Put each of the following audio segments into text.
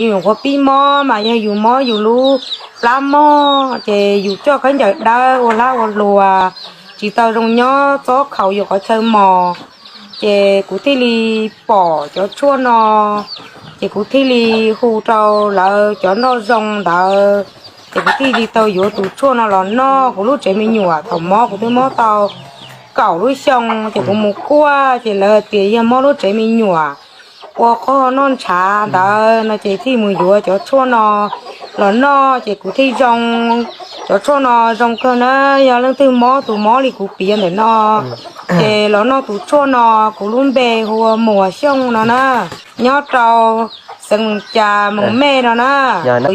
Yus nyuam qhuav pib mob mas yog yus mob yus lub plab mog, ces yus coj khaub ncaws dawb ua hlab ua hlua, tsis tau zoo nyob txob khaus yus qhov chaw mos. Ces kuv thiaj li pom cov tshuaj no, ces kuv thiaj li hu rau lawv cov noj zoo ntawd, ces kuv thiaj li tau yuav tus tshuaj no los noj. Kuv lub tsev me nyuam thaum mob kuv twb mob tau kaum lub xyoo, ces kuv mus kuaj ces lawv hais tias yog mob lub tsev me nyuam ua qhov noj ntshav ntawd no, ces thiaj mus yuav cov tshuaj no los noj ces kuv thiaj zoo. Cov tshuaj no zoo kawg na, yog leej twg mob tus mob li kuv piav ntawm no, ces los noj tus tshuaj no. Kuv lub npe hu ua Muas Xyooj no na, nyob rau xeev Moos Cas Moos Mej no na.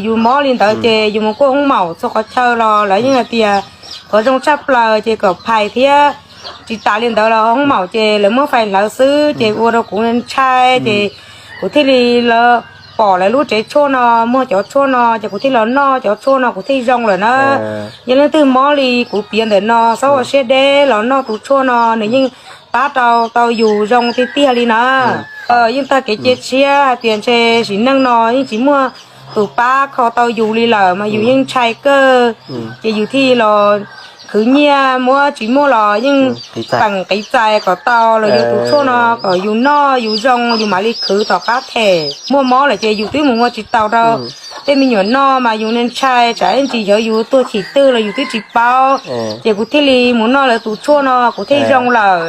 Yus mob li ntawd ces yus mus kuaj hoob maum txhua qhov chaw los lawv yeej hais tias qhov zoo tshaj plaws ces kom phais thiab. Tsis tas li ntawd los hoob maum ces lawv muab fais hlawv xwb, ces ua rau kuv ntshai, ces kuv thiaj li, lawv pom lawv lub tsev tshuaj no muag cov tshuaj no, ces kuv thiaj los noj cov tshuaj no kuv thiaj zoo lawm na. Yog leej twg mob li kuv piav ntawm no txhob ua siab deb, los noj tus tshuaj no nws yeej pab rau tau yus zoo tiag tiag li na. Yeej tag kev cia siab hais tias ntshe sim neej no yeej tsis muaj tus pab kho tau yus li lawm mas yus yeej ntshai kawg, ces yus thiaj los khwv nyiaj, muab tsis muaj los yeej peem qiv txais kom tau los yuav tus tshuaj no kom yus noj yus zoo, yus mam li khwv tom qab them. Muaj mob lawm ces yus twb mus ua tsis taus rau tej me nyuam noj mas yus ntshai tsam ib ntsis yog yus tuag chim twg los yus twb tsis paub. Ces kuv thiaj li mus noj lawv tus tshuaj no kuv thiaj zoo lawm.